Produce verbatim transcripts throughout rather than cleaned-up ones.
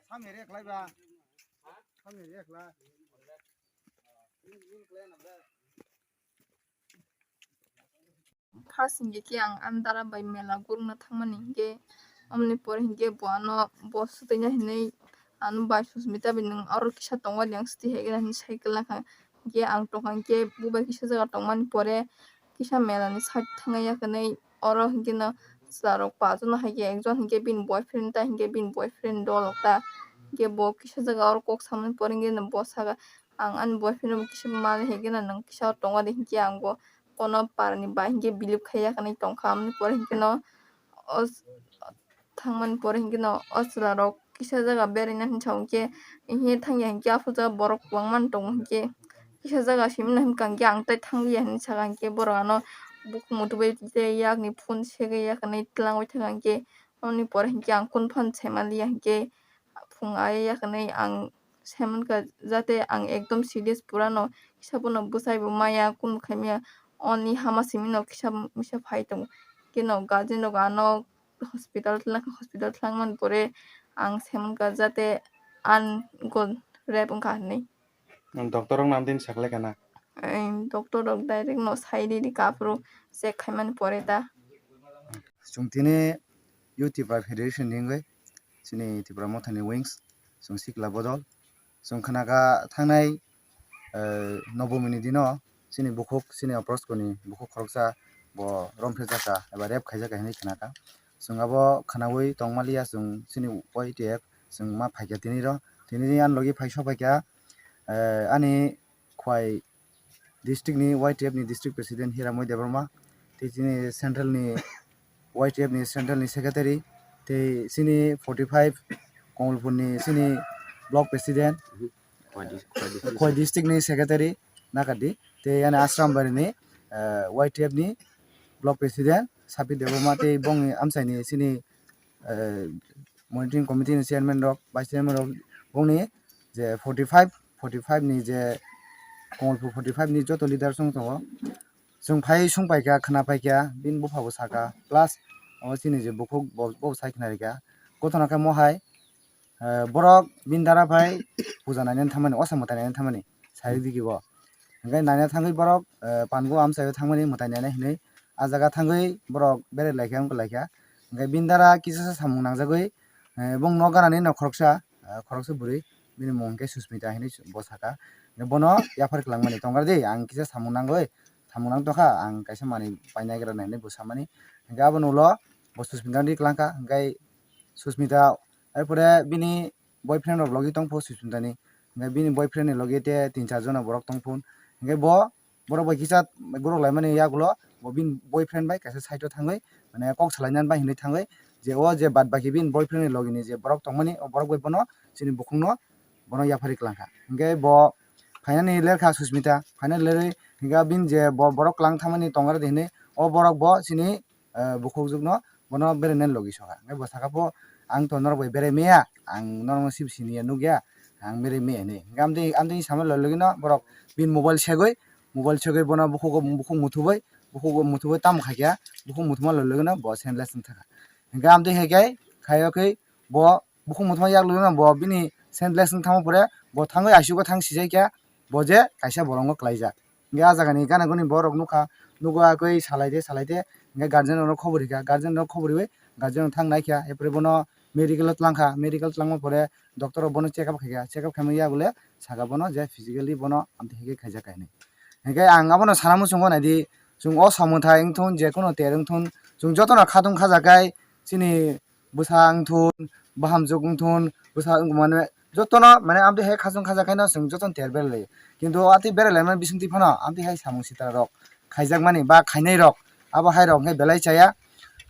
Samir ekhlai ba. Samir ekhlai. First hinkhe khe ang ani dara bai mela gurukna thangmani hinkhe, omoni pore hinkhe bo ano bo swtwina hinwi ano bai Susmita bai nwng oro kisa tongo de, ang swtwi hai khe nang hinwi sai kwlak kha. Hinkhe ang tongkha hinkhe bubai kisa jaga tongmani pore kisa mela ni side thangwi ya khe nai oro hinkhe no chwla rok paanch jona hai khe ekjon hinkhe bini boyfriend ta hinkhe bini boyfriend dol ta hinkhe bo kisa jaga oro kok samani pore hinkhe no bo saka ang ani boyfriend rok kisa mali hai khe no nwng kisa tongo de hinkhe ang bo kono parani bai hinkhe believe khai ya khe nai tongkha. Amoni pore hinkhe no o thangmani pore hinkhe no o chwla rok kisa jaga beraina hinwi sa hinkhe, hinkhe thangya hinkhe aphuru jaga borok kwbangma tongo hinkhe kisa jaga simi no hinkha hinkhe ang tai thangliya hinwi saka hinkhe borok ano bukhuk muthubwi tei yakni phone segwi ya khe nai twlangwi thangkha hinkhe, amoni pore hinkhe ang kunu phano sai manliya hinkhe phung aya ya khe nai ang sai mankha jate ang ekdom serious pura no kisa bono bwsai bo maya kunu khaimaya, oni hama simi no kisa misa phai tongo. Khe no guardian rok ano hospital twlangkha, hospital twlangmani pore ang sai mankha jate an go rape wngkha hinwi. Doctor rok nam din saklai kana? Doctor rok direct no sai riri kaphuru check khaimani pore ta. Chwng tini Youth Tipra Federation ni wngwi chini Tipra Mothani wings chwng sikla bodol chwng khnakha thangnai, eh, Nobomini dino chini bukhuk chini Oprosko ni bukhuk khoroksa bo romphre jaka eba rape khaijaka hinwi khnakha. Chwng abo khnaui tongmaliya chwng chini Y T F chwng ma phaikha tini ro tini ani logi phai sokphaikha, eh, ani khwai district ni Y T F ni district president Hiramoi Debbarma, tei chini central ni Y T F ni central ni secretary, tei chini forty five Komolpur ni chini block president, Khwai dis-, Khwai district. Khwai district ni secretary Nakadi, tei ani Asrambari ni, eh, Y T F ni block president Sapi Debbarma, tei bongni amchai ni chini, eh, monitoring committee ni chairman rok, vice chairman rok, bongni je forty five, forty five ni je Komolpur forty five ni joto leaders wng tongo. Chwng phai sung paikha, khna paikha, bini bupha bo saka, plus o chini je bukhuk bo, bo sai khna rikha. Kothona khe mo hai, eh, borok bini dara phai puja nainani thamani, osa mwtai nainani thamani, sai rikdi bo. Hingke naina thangwi borok, eh, pango amchaio thangmani mwtai naina hinwi ah jaga thangwi borok berai laikha, wngkha laikha. Hingke bini dara kisa sa samung nangjagwi, eh, bongni nok ganani nok khoroksa, ah, khoroksa bwrwi, bini mung hingke Susmita hinwi bo saka. Bono yaphar kwlangmani, "Tongra di, ang kisa samung nangwi, samung nang tongkha, ang kaisa manwi painaigra," hinwi bo samani. Hingke abono ulo bo Susmita di kwlangkha, hingke Susmita, er pore bini boyfriend rok logi tongpho Susmita ni. Hingke bini boyfriend ni logi te tin char jona borok tongphun. Hingke bo borok bai kisa gorok laimani yagulo bo bini boyfriend bai kaisa side o thangwi mane kok salainani bai hinwi thangwi je o je bad baki bini boyfriend ni logi ni je borok tongmani o borok bai bono chini bukhukno bono yaphari kwlangkha. Hingke bo phainani lerkha Susmita, phainani lerwi hingke bini je bo borok kwlang thangmani tongra di hinwi o borok bo chini eh, bukhukjwkno bono berainani logi sokha. Hingke bo saka pho, "Ang to norok bai berai maya, ang norokno sib siniya nukya, ang berai maya," hinwi. Hingke amtwi, amtwi samani logi logino borok bini mobile segwi, mobile segwi bono bukhugo, bukhuk muthubui, bukhugo muthubui tamo khaikha, bukhuk muthuma logi logino bo senseless wng thangkha. Hingke amtwi hai khe, khaio khe bo bukhuk muthuma yak logino bo bini senseless wng thangma pore bo thangwi I C U o thang sijaikha, bo je kaisa borokno klaijak. Hingke ah jagani gana guni borok nukha, nugo ah koi salai de, salai de, hingke guardian rokno khobor rikha, guardian rok khobor riwi guardian rok thang naikha, er pore bono medical o twlangkha, medical twlangma pore doctor rok bono check up khaikha, check up khaimani yagulo saka bono je physically bono amtwi hai khe khaijak hinwi. Hingke ang abono sana muchungo naidi, chwng o samung thai wngthun, je kono ter wngthun, chwng jotono khatung khajakai chini bwsa wngthun, bahamjwk wngthun, bwsa wng mane jotono mane amtwi hai khachung khajakhaino chwng jotono ter beralaio. Kintu atwi beralaimani bisingtwi phano amtwi hai samung sitra rok khaijakmani ba khainai rok abo hai rok hwnkhe belai chaya.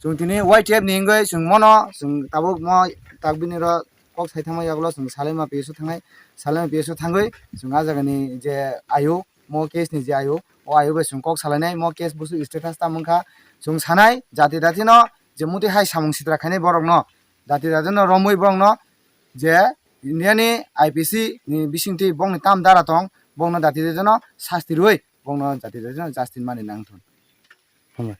Chwng tini Y T F ni wngwi chwng mono chwng tabuk mo tak bini ro kok sai thangma yagulo chwng Salaima P S o thangnai, Salaima P S o thangwi chwng ah jagani je ayuk mo case ni je ayo, o ayo bai chwng kok salainai, mo case busu status tamo wngkha, chwng sanai jati jati no je muti hai samung sitra khainai borok no, jati jati no romwi borok no je India ni I P C ni bisingtwi bokni tam dara tong, bokno jati jati no sasti rwi bokno jati jati no justice mani nang thun. Hambai.